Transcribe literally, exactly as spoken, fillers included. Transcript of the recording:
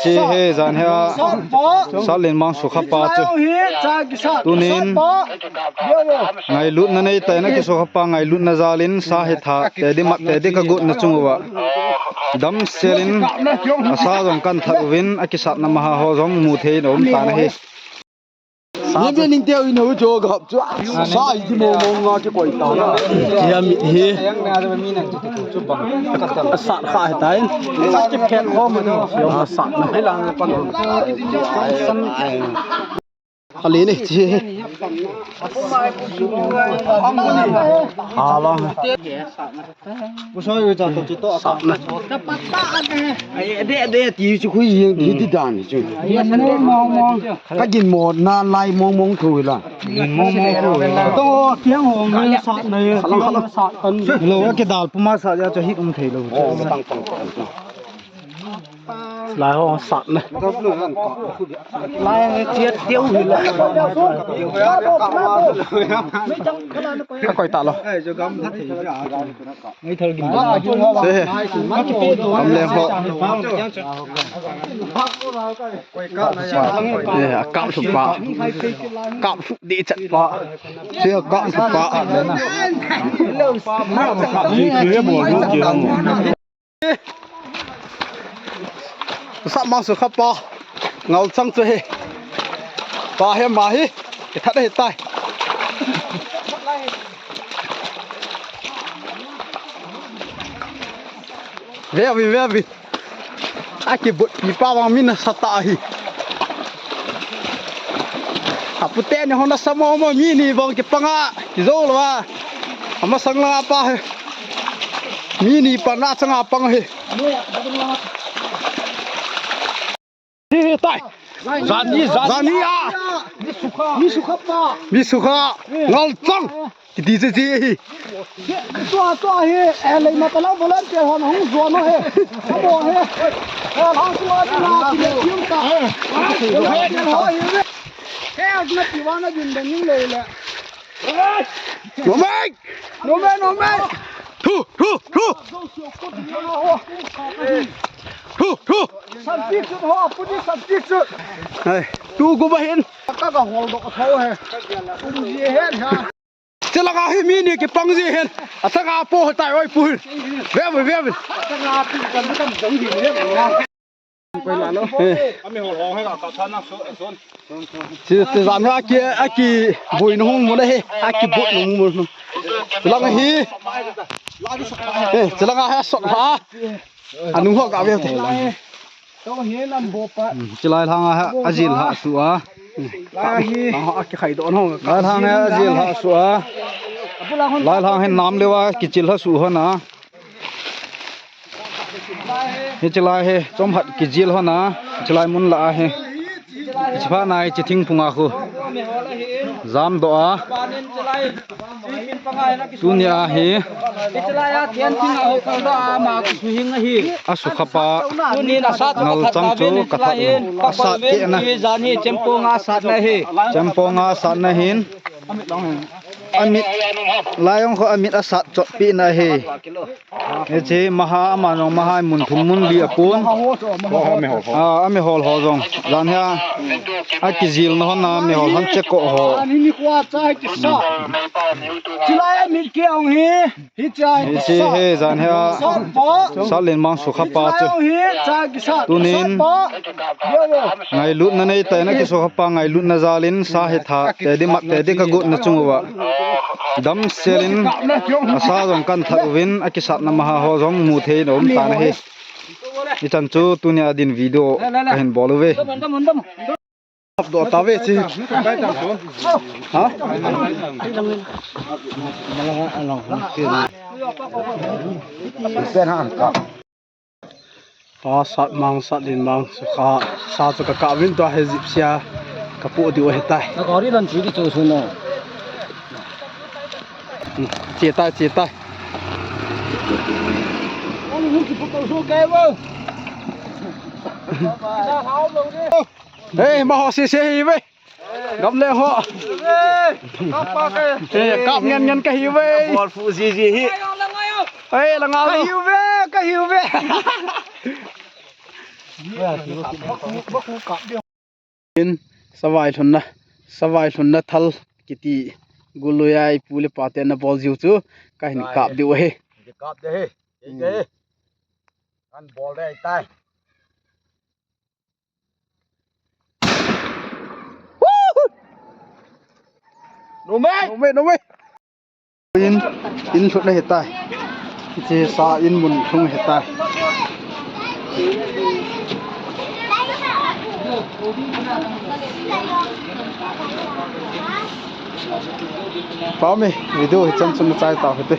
Hi he jan hi a, Satlenmang sukha pa chu. Tunin ngailutna nei tai na kisukha pa ngailutna jalin sa hi that te di mat te di ka gutna chung uva. Damselin asa jong kan that uvin a kisatna maha ho jong mu thei in um ta na hi. Ni be ning teu in ho jo gap chu. Sa i di mo mo nga ki koi ta. Hi a mi hi. Sat kha he tai. Sa ki phet ho ma do. Yo ma sat na. Ale ni chi. Ha la. Kusoi u cha to chi to sa na. Ai, de, de, ti chu khui hi, hi ti dan chu. Ka gin mo na lai mong mong thu la. Gin mong mong thu la. To kiang ho mi sa na ye, sa kan. Lo ke dal puma sa ya cha hit um thei lo. Lai ho sat na. Lai ang chiat teu hi la. Ka koi ta lo. Ngai thal gin. Se he. Kam leng ho. Eh, a kap su pa. Kap su di chat pa. Se a kap su pa a le na. Satmang sukha pa. Ngal chang chu he. Pa he ma hi. Ke that he tai. Ve vi, ve vi. A kibut pi pa vang min sa ta hi. A pute ni hona sa mo mo mi ni vang kipanga. Kizo lo a. Ama sang la pa he. Mi ni pa na changa pang he. Hi, hi, tai. Jani, jani. Jani a. Mi sukha. Mi sukha. Ngal chang. Kiti che che hi. Tua, tua hi. Eh, lei ma ta lo volunteer hon hung zuan u he. Amo he. Eh, hang tua tua na ki le kiu ta. Volunteer ho hi ve. Eh, na ti wa na din den ning lei le. Nomai! Nomai, nomai! Thu, thu, thu! Thu, thu! Santi chu ho, pu ni santi chu. Hai, tu gu ba hin. Ka ga hol do tho he. Um ji he ha. Chelanga hi mi ni kipang ji hen. Atanga po tai oi pu hin. Ve ve ve ve. Atanga pi kan kan jong hi he. Chi, chi jan hi a ki, a kibuina hung mu le hi, a kibuina hung mu. Chilang hi. Eh, chilang a hi a sot ha. Anu ho ka ve te. Hmm, chilai lang a hi a jil ha su a. Lang a kikhai do no. Lai lang hi a jil ha su a. Lai lang hi nam le wa kichil ha su ho na. Hichi lai hi, chom hat kijil hona, hichi lai mun la a hi. Hichi pha nai chi thingphung a khu. Jam do a. Tuni a hi. A sukha pa. Ngal chang chu ka that. A sat te na. Chempong a sat na hin. Amit. Lai ong kho amit a sat chot pi na hi. Hichi maha ama jong maha mun thum mun li a pun. Ah, ami hol ho jong. Jan hi a. A kijil na hon na mi hol hon che ko ho. Chilai amit ke ong hi. Hichi hi jan hi a. Satlenmang sukha pa chu. Tunin ngailutna nei tai na kisukha pa ngailutna jalin sa hi that te di mat te di ka gutna chung uva. Damselin asa jong kan that uvin a kisatna maha ho jong mu thei in um ta na hi. Hichan chu tuni a din video ka hin bol uve. Do ta ve chi. Ha? Pen han ka. Pa Satmang, Satlenmang sukha, sa chu ka kap uvin tua hi jipsia ka pu diu ahi tai. Na kori dan chu di chu su no. Hmm, che tai, che tai. Hey, ma ho se se hi ve. Gamleng ho. Eh, kap ngen ngen ka hi ve. Bol fu ji ji hi. Eh, la nga lo. Ka hi ve, ka hi ve. In, savai lhunna, savai lhunna thal kiti gului a ipu le ipa ten ana bol jiu chu kahin kap diu ahi. Kap de he. Kan bol de tai. Numei, numei, numei. In, in lhut na hitai. Hiche sa in mun lhung hitai. Pami, video hichan chun nachai tau hite.